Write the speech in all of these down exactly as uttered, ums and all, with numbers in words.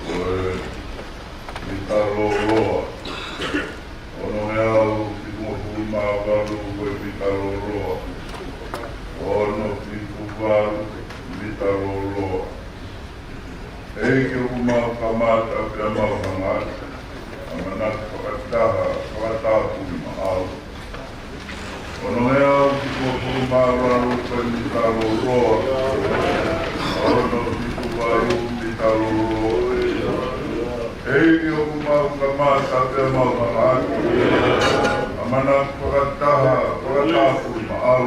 Ko e mita lōloa. Ono ngeau fitungofulu mā valu, ko e mita lōloa. Ono fitu valu, mita lōloa. ʻEiki, ʻoku mau kamata pea mau hanga atu. ʻAmanaki fakataha, fakatapui maʻau. Ono ngeau fitungofulu mā valu, ko e mita lōloa. Ono fitu valu, mita lōloa. ʻEiki, ʻoku mau kamata pea mau hanga atu. ʻAmanaki fakataha, fakatapui maʻau.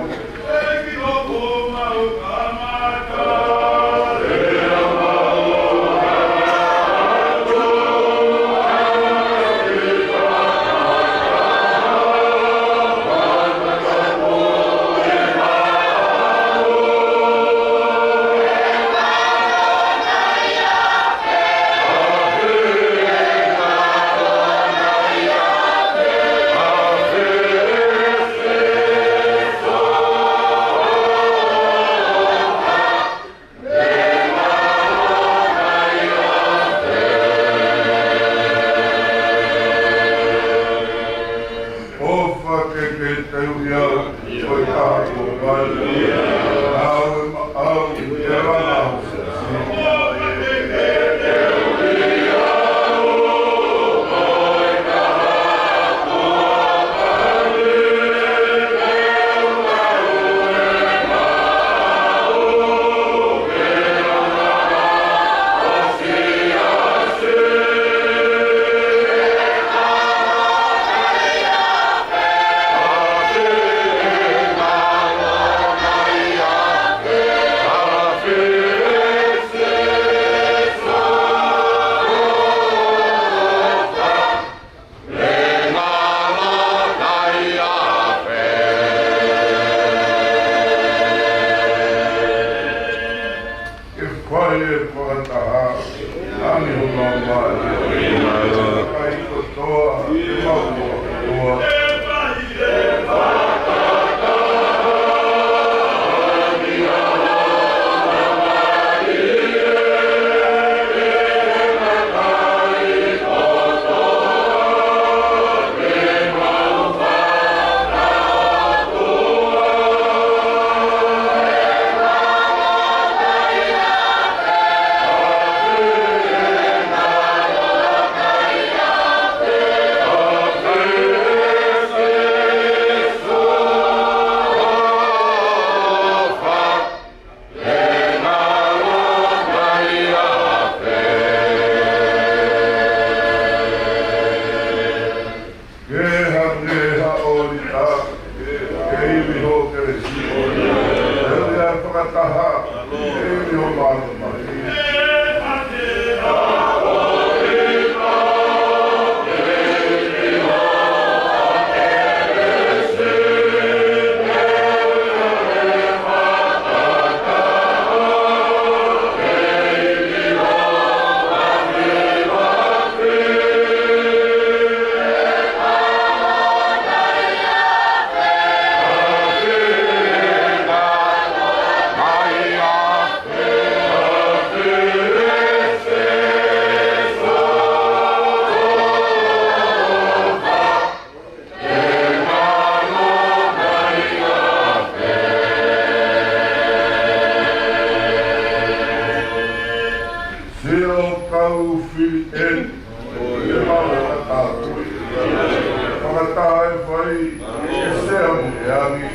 ʻOfa ke ke tauhi au, ko e taha kuo pau. Ngāue maʻau, ʻi he langa au. Ke ivi ho kelesi. Ke ivi ʻa e fakataha. Ke ivi ho māfimafi. Sio kau fili eni, ʻe mau fakataha. Fakataha e fai, ʻe sea mo e angi.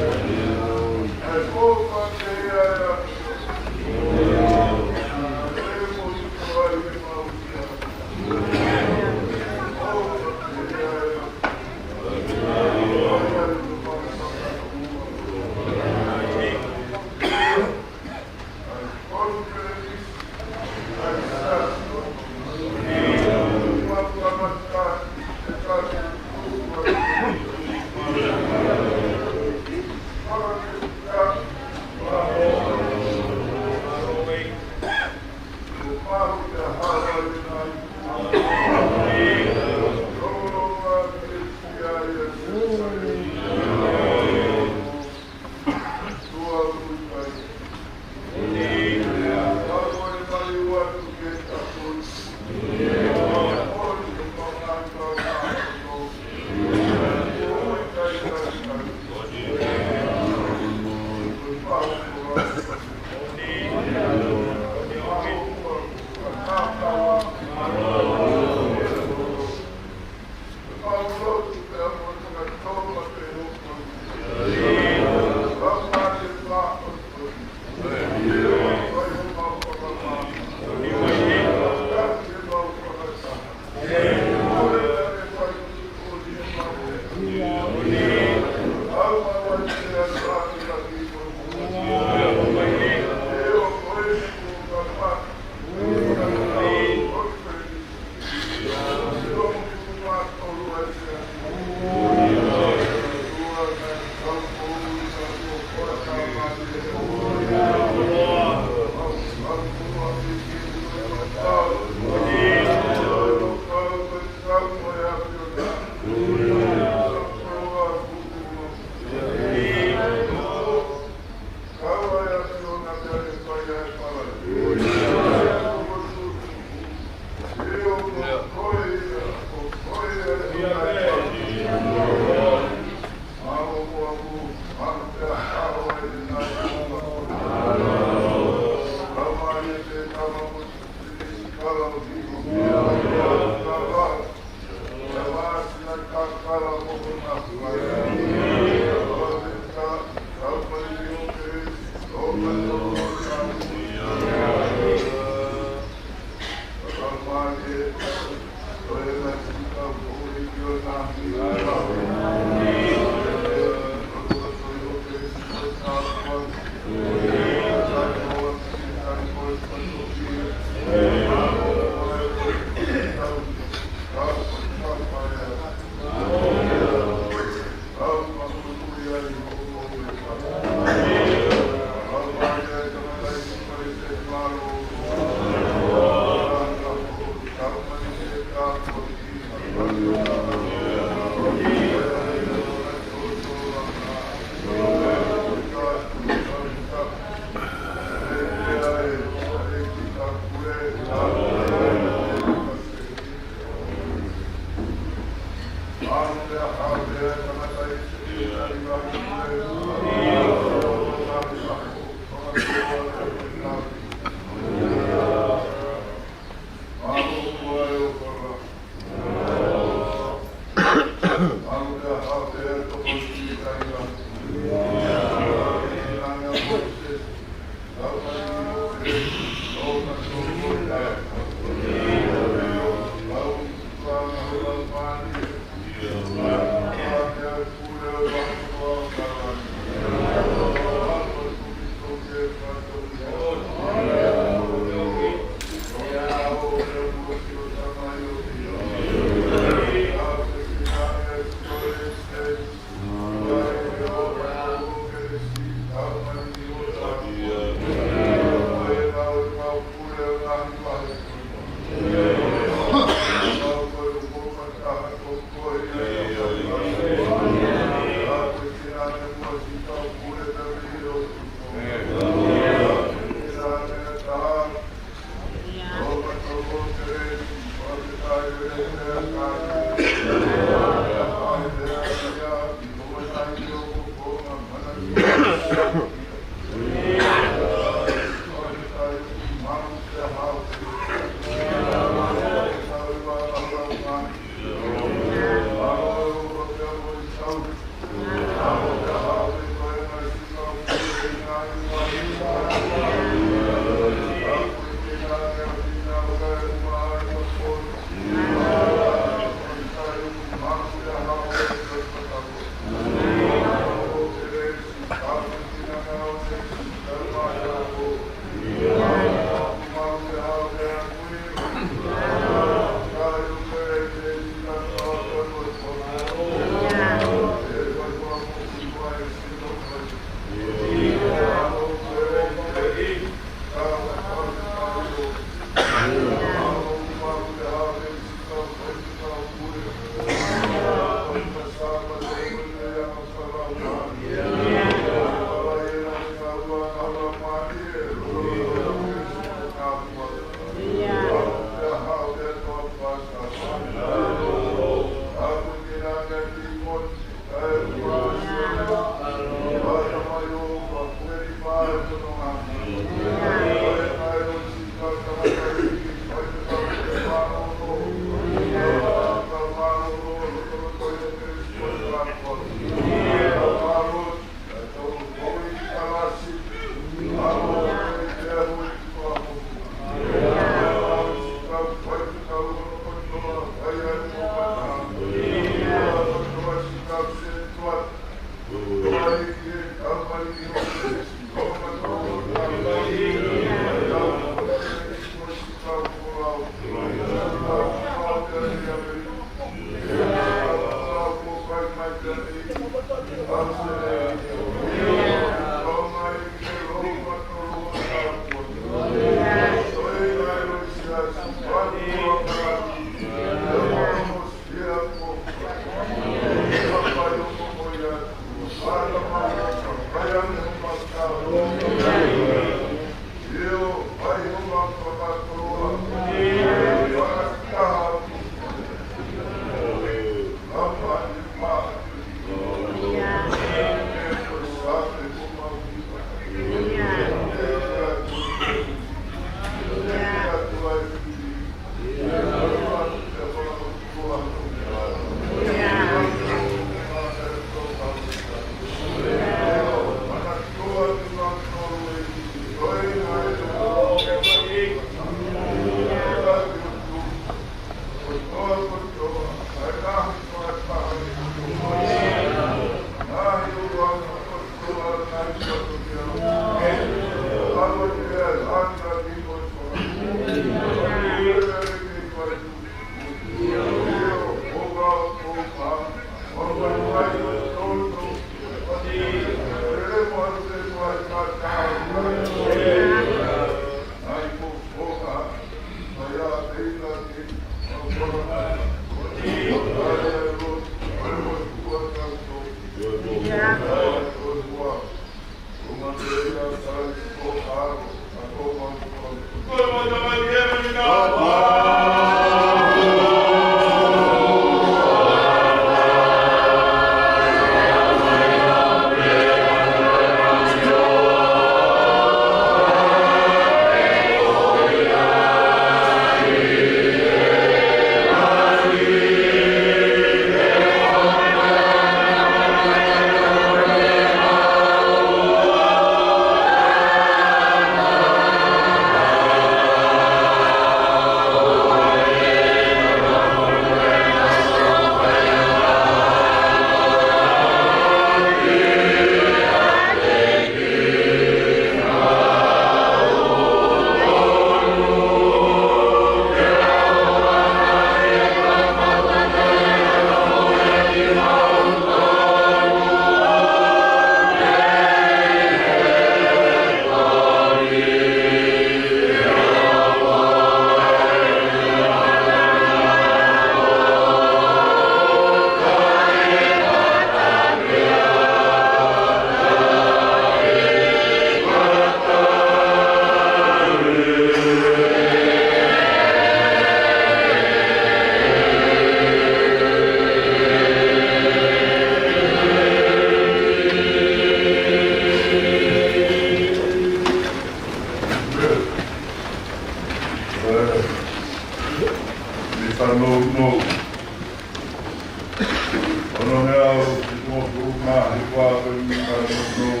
Ono ngeau fitungofulu mā hiva ko e mita nounou.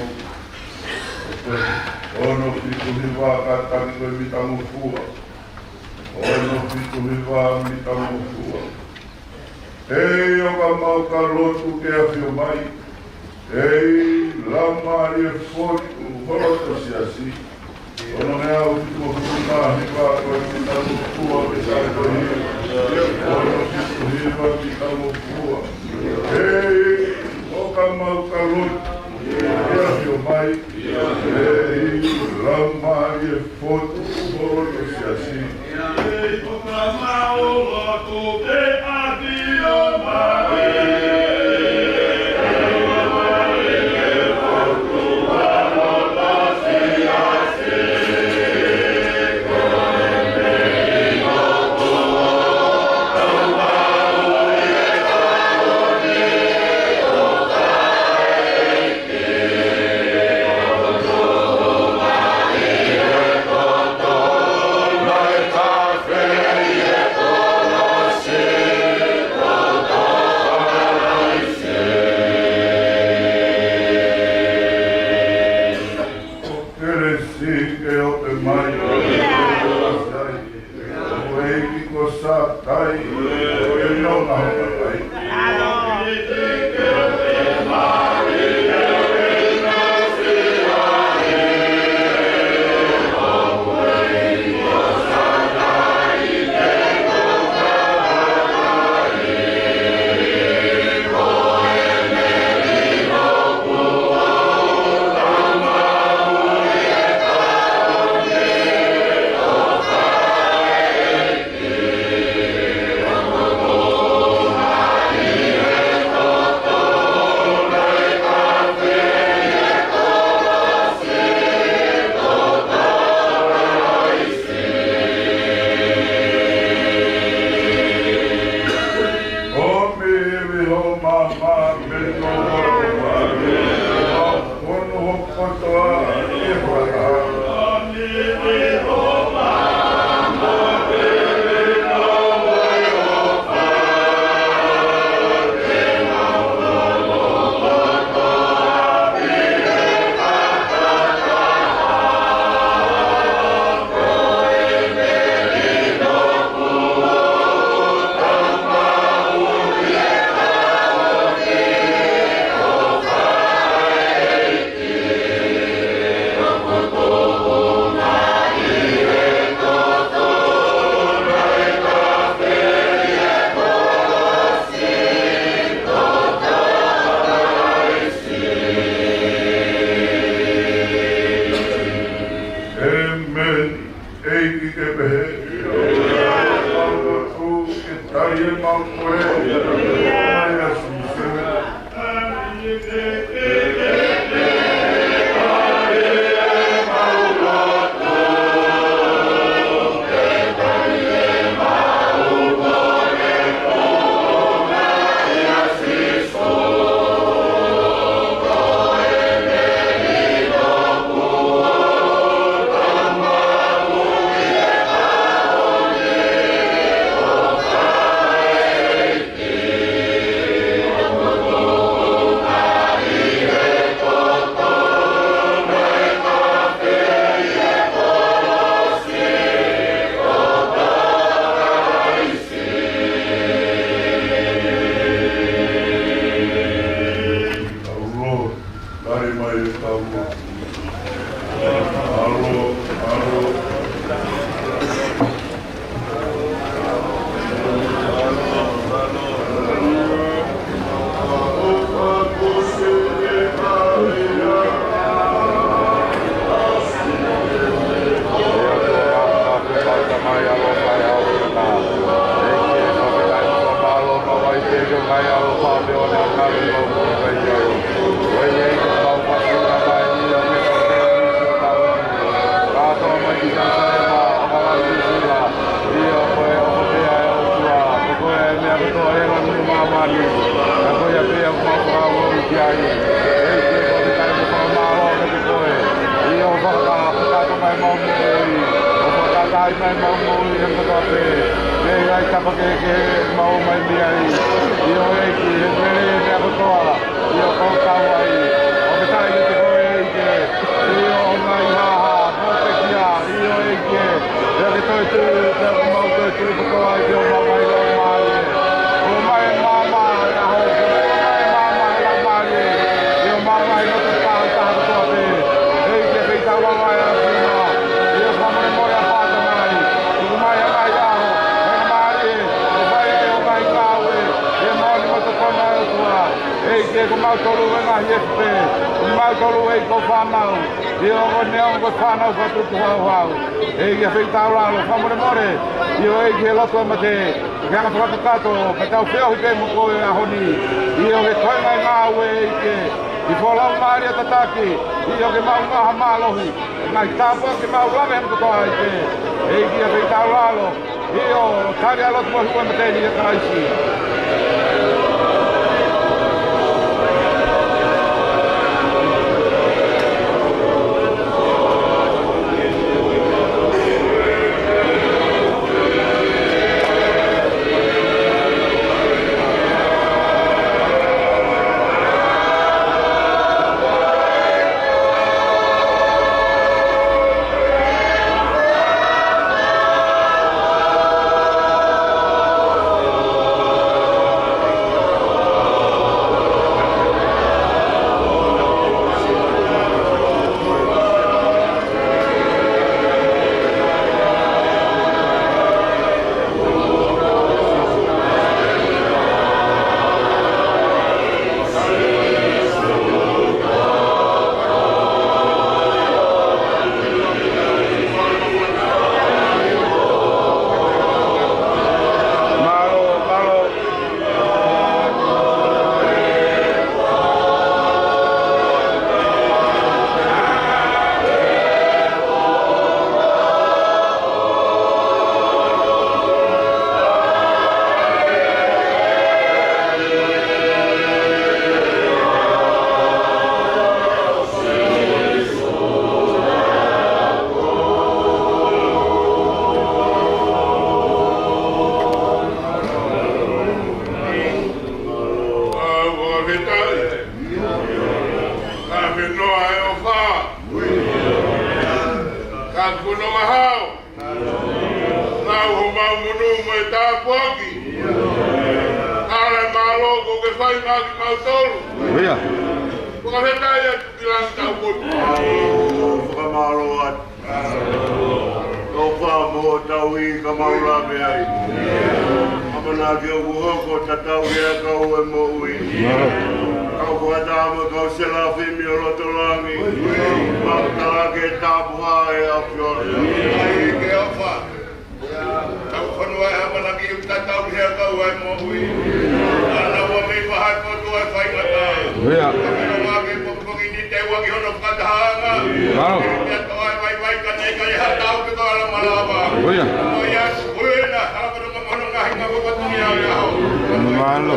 Ono fitu hiva kātaki ko e mita ngofua. Ono fitu hiva mita ngofua. ʻEiki, ʻoka mau ka lotu ke ʻafio mai. ʻEiki, Laumālie Fotu, holo ʻi ho siasi. Ono ngeau fitungofulu mā hiva ko e mita ngofua ke sai ko e hiva. Ono fitu hiva mita ngofua. ʻEiki, ʻoka mau ka lotu ke ʻafio mai. ʻEiki, Laumālie Fotu, holo ʻi ho siasi. Kelesi ke ope mai. ʻOku ʻEiki ko Sātai, ke nonga hapa mai. ʻĒmeni. ʻEiki ke pehē. Ke tau ʻi he mau koe. ʻIa Sīsū. Tali mai e tau. ʻAlo, ʻalo. ʻE ngaahi tapa kehekehe mau mai mei ai. ʻIo ʻEiki, he lelei e meʻa kotoa. ʻIo ʻoku kau ai. ʻOku ke tali ʻEiki ko e ʻEiki. ʻIo ngaahi haha, mo te kia. ʻIo ʻEiki. ʻIo ke toetuʻu, pea ʻoku mau toetuʻu kotoa ʻEiki ʻo mau ngaahi laumālie. ʻO mai māmā e ʻaho. Mai māmā e laumālie. ʻIo mau ngaahi loto taha taha kotoa pē. ʻEiki ke feitau lalo ai ʻa e ʻAfiona. ʻIo fakamolemole ʻa Pātamai. Tuku mai ʻa e ngaahi ʻaho. Mai māmā ʻEiki. ʻO fai ʻEiki ʻo ngaahi ngāue. ʻIo mau ni mo tokona ʻOtua. ʻEiki ko mautolu e ngaahi efu pē. Ko mautolu ʻEiki ko fānau. ʻIo ko neongo ko e fānau fakatupu hauhau. ʻEiki ke feitau lalo, fakamolemole. ʻIo ʻEiki he lotu ʻa e mate. Ke anga fakakakato, ke tau feohi pē mo koe he ʻaho ni. ʻIo he ko e ngaahi ngāue ʻEiki. ʻI he folau mālie tataki. ʻIo ke mau maʻu ha mālohi. Ngaahi tāpuaki ke mau lave hano kotoa ʻEiki. ʻEiki ke feitau lalo. ʻIo, tali ʻa e lotu mo e hū ʻa e mate ni ʻia Kalaisi. ʻOku fakafetaʻi. Fakafenoa e ʻofa. Ka kuno mahao. Nau homau monū mo e tāpuaki. Ala mālō ʻoku ke fai maʻa kimautolu. ʻIo. Fakafetaʻi atu ki langi tau potu. Fakamālō atu. Tau fā mo tau i ka mau lave ai. ʻAmanaki ʻoku hoko tatau he ʻakau e moʻui. Kau fakataha mo e kau selafimi ʻo loto langi. Mau tala ke tapu ʻa e ʻAfiona. Ke ʻofa. Tau fonua e ʻamanaki ʻoku tatau he ʻakau e moʻui. ʻAna ua mei paha e potu e faingataʻa. ʻIo. Kau ke pongipongi ni te ua ki hono fakatahaʻanga. Mālō. Ke ʻoatu ai vaivai ka ne ʻikai ha tau pe ko e ala malava. ʻIo. Ko ia, ʻuena, hala kono mo hono ngaahi ngāue kotoa ʻi he ʻaho. Mālō.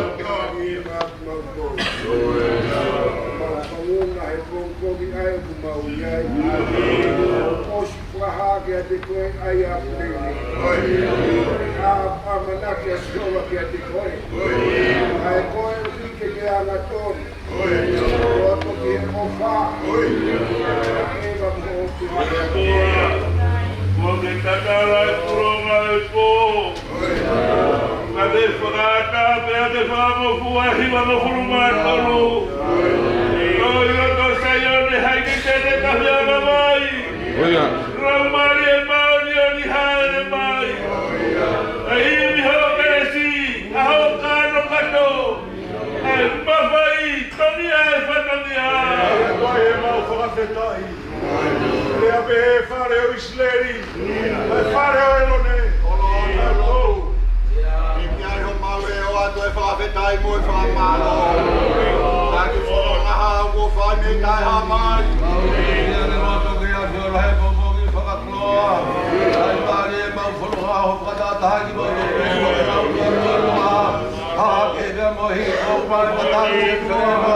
Mauna he pongipongi ʻa ē ʻoku mau ʻi ai. ʻOsi fakahā kiate koe ʻa e ʻaho ni. ʻA, ʻamanaki ʻa Sihova kiate koe. ʻA ē ko e ʻuhi ke ke angatonu. ʻO toki he ʻofa. ʻE va mo ʻofa. Kuo ke tatala e kulonga e pō. Ka te fakaʻatā pea te fakangofua hiva mo fulu mā tolu. Ko e loto Saione hai ki te te tafianga mai. ʻIo. Laumālie Māʻoniʻoni hāʻele mai. ʻA e ʻimi hoʻo kelesi, ʻa hoʻo kano kato. ʻA e mafai, toni ʻa e fatongia. Ko e mau fakafetaʻi. Pea pehē fale ʻo ʻIsileli, ʻa e fale ʻo ʻĒlone. ʻOku ʻi ai homau leʻo ʻoatu e fakafetaʻi mo e fakamālō. Taki fono ngaha ʻoku fai mei taʻehāmai. Ia ne loto ke ʻAfiona he pongipongi fakakoloa. ʻA e mālie mau fono ngaha ho fakatahataha ki mau tō pē mo e mau tō pē. ʻA ke mea mo hi ko mai matau e fēma.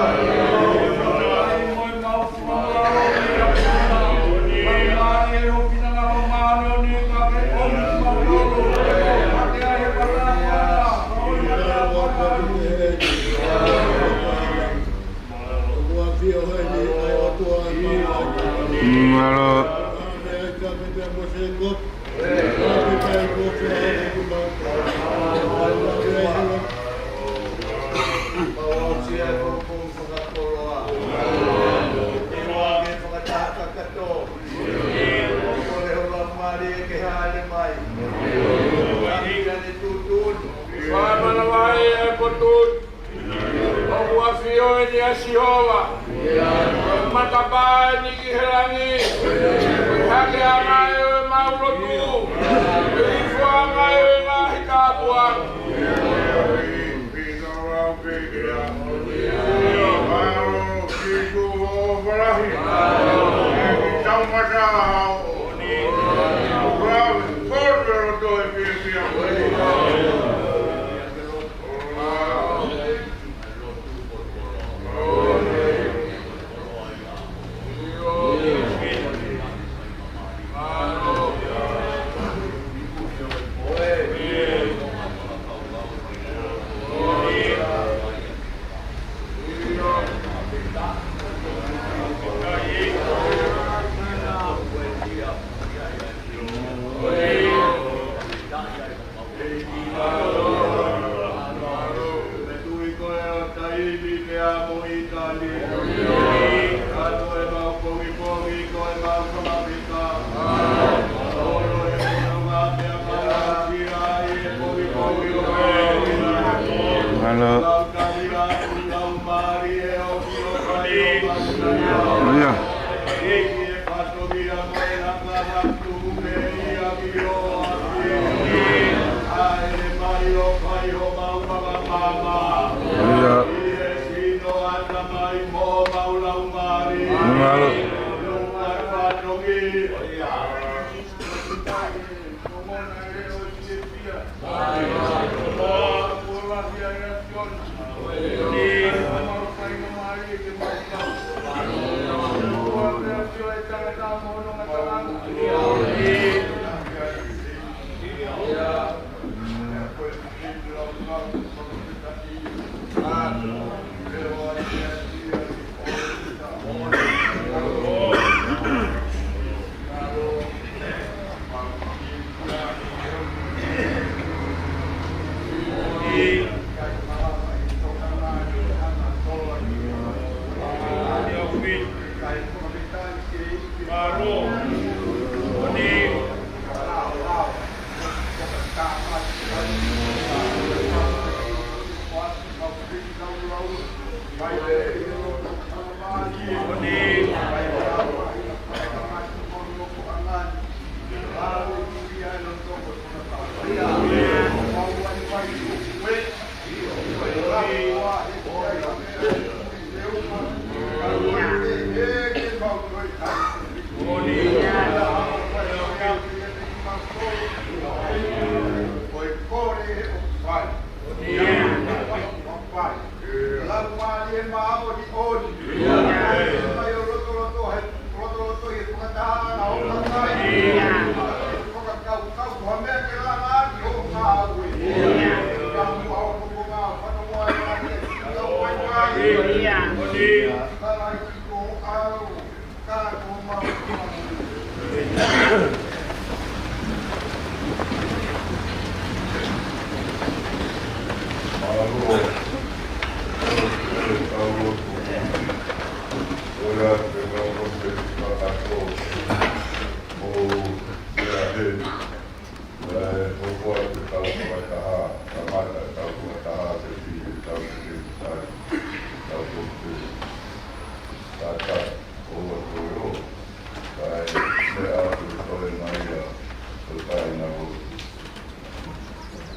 ʻIo eni ʻa Sihova, ko e matapā eni ki he langi, ko e hakeʻanga ʻo ʻemau lotu, ko e hifoʻanga ʻo e ngaahi tāpuaki. Mālō. ʻIo. ʻIo. Mālō.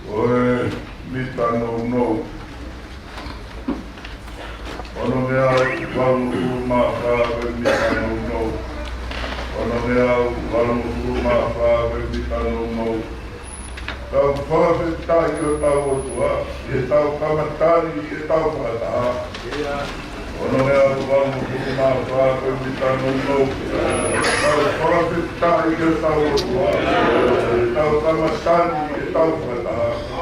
Ko e mita nounou. Ono meʻa valungofulu mā fā ko e mita nounou. Ono meʻa valungofulu mā fā ko e mita nounou. Tau fakafetaʻi ki hotau ʻOtua, ʻi heʻetau kamata ni ʻetau fakataha. Ono meʻa valungofulu mā fā ko e mita nounou. Tau fakafetaʻi ki hotau ʻOtua, ʻi heʻetau kamata ni ʻetau fakataha.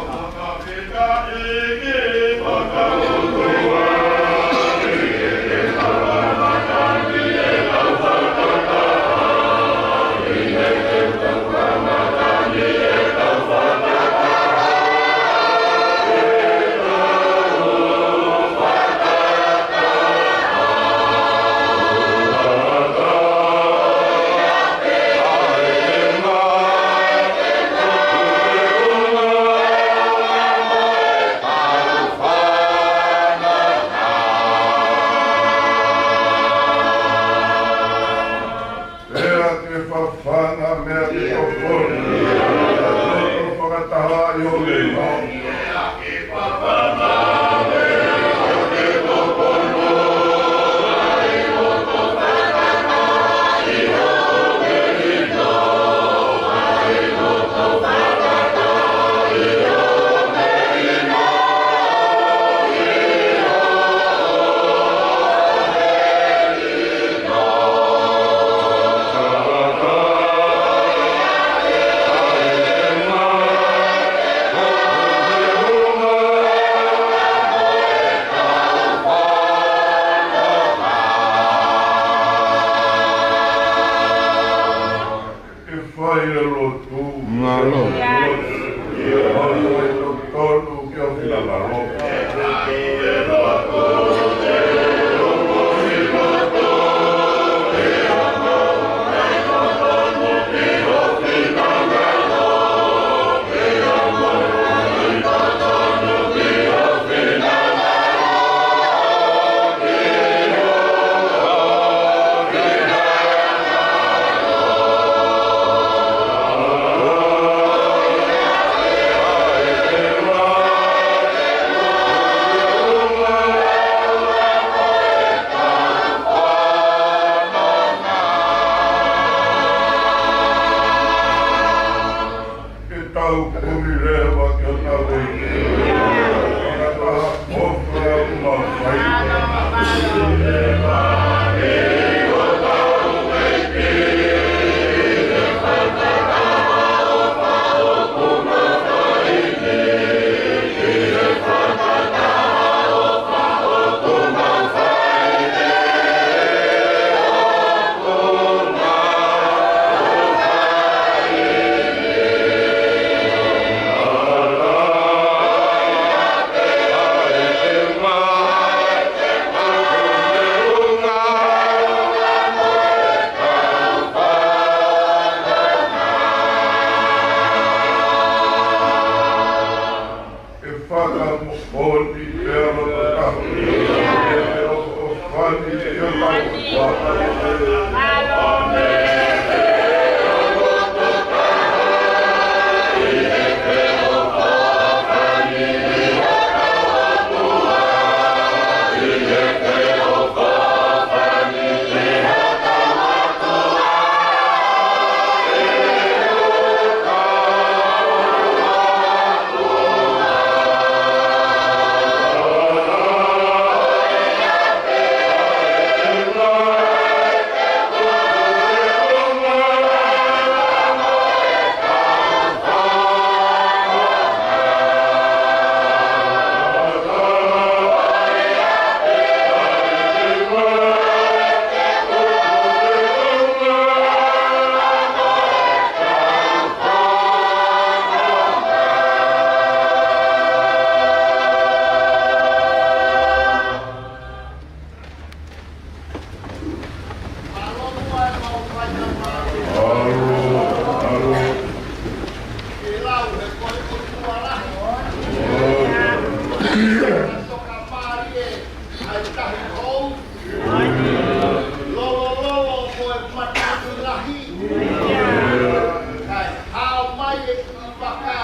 Kae hao mai e kiʻi vaka.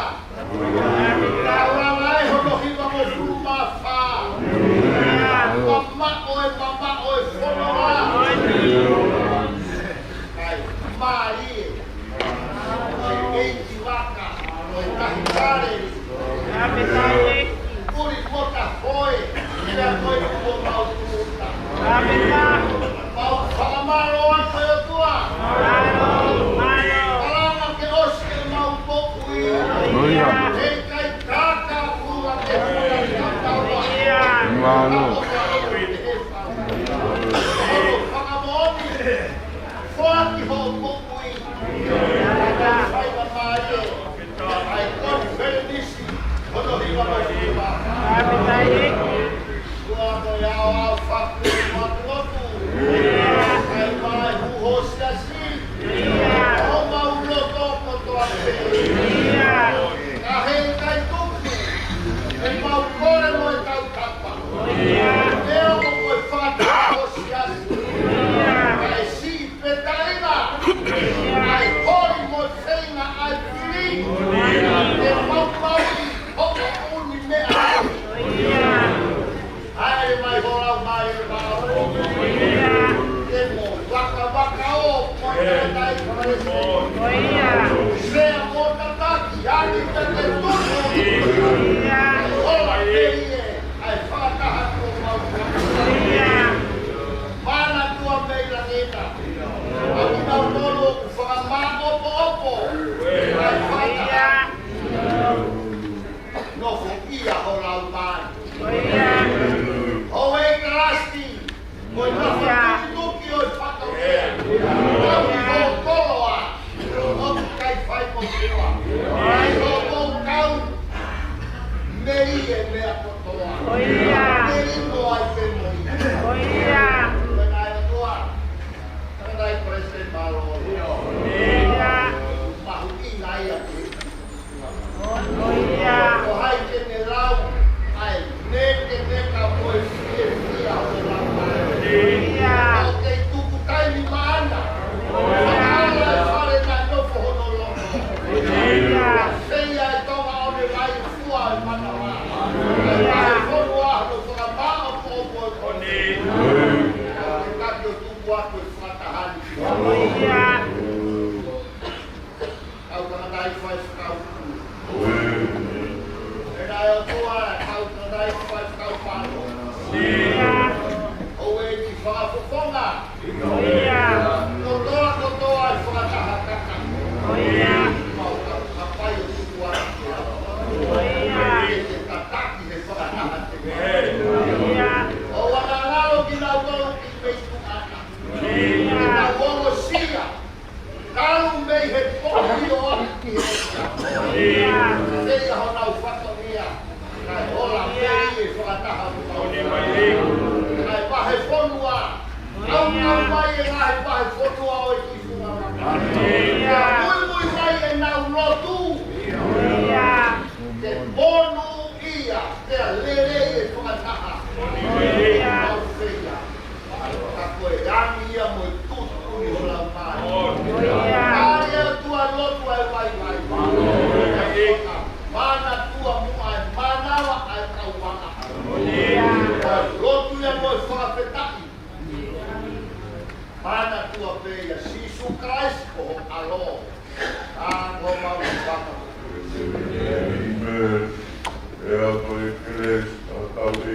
Kae ʻalu ai hono hivangofulu mā fā. Mamaʻo e, mamaʻo e fononga. Kae mālie e ʻeiki vaka ʻo e Tahi Kāleli. Puli mo ta hoe, ʻi he ko e kuo mau tūʻuta. Mau fakamālō atu ʻOtua. Palanga ke ʻosi ke mau moʻui. He ʻikai kākā kuo ke fakataua. Mālō. Fakamoʻoni. Foaki hoʻo moʻui. Fai ka mālie. ʻAi konifelenisi. Hono hiva mo hiva. Kuo ko e ao au faku matuotu. ʻAi mai hu ho siasi. ʻO mau loto kotoa pē. Ka he ʻikai tuku. ʻE mau kole mo e tautapa. ʻE o ko e fakataha ho siasi. Kae siʻi pē taʻinga, ʻa e holi mo e feinga ʻa e fili, ke maumauʻi hoʻo ʻuni meʻa. ʻAi mai ho Laumālie Māʻoniʻoni, ke mo vakavaka ʻo mo e taʻitaʻi palesiteni. Sea mo tataki, ani ta ke tuku. Hola pē ia, ʻa e fakataha kuo mau. Mana tua mei la neta. ʻA kinautolu ʻoku fakamāʻopoʻopo. ʻAi fata. Nofo ia ho Laumālie. Houʻeiki Kalasiti. Ko e nafa tuki ʻo e fatongia. Kau i ho koloa. ʻOku ʻikai fai mo kua. ʻAi ho kau. Mei he meʻa kotoa. Mei mo ai pē mo ia. Ko e naʻe ʻOtua. Tangataʻi Palesiteni Mālōlō. Mahuʻinga ia ki he ʻOtua. Ko hai ke ne lau ʻa e nekeneka mo e fiefia ʻo e lama. ʻOku kei tuku taimi maʻana. Fakaʻala e fale naʻe nofo hono loto. Feia e tonga ʻo ne vai fua e manava. Fonu ʻa hono fakamāʻopoʻopo ʻo ne. Taki ʻo tuku atu e fakataha ni. Kau tangataʻi faifekau. ʻE naʻe ʻOtua, kau tangataʻi faifekau pano. ʻOku ʻi ai e kiʻi fakafofonga. Kotoa, kotoa e fakataha kaka. Mau kau kapai ʻo tuku atu. ʻE te tataki he fakataha te. ʻOua naʻa ngalo kinautolu ki mei tuʻa. Ke tau ongosia. Talu mei he poʻuli ʻo aʻu ki he ʻEiki. Pea honau fatongia. Kae ola pē ʻi he fakataha ʻo e kau. Kae vahefonua. ʻAuʻau mai e ngaahi vahefonua ʻo e kiʻi funga maka. Muimui mai ʻenau lotu. Ke monūʻia, pea lele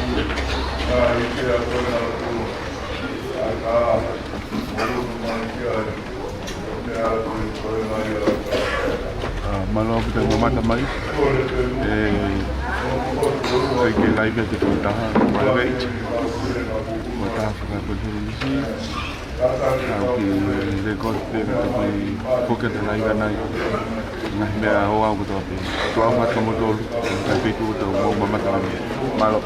Ā, mālō ʻaupito e mamata mai. ʻE, ʻoku ʻikai ke live ʻa e tokotaha, mālō e iti. Mo e taha fakakonferenisi. Tau kiʻi record pē ka tau kiʻi foki atu ʻa e live ʻanai. Ngaahi meʻa ʻo aʻu kotoa pē. Tuʻa ʻofa atu kimoutolu. Ka pē tuʻu tau mau mamata mai. Mālō.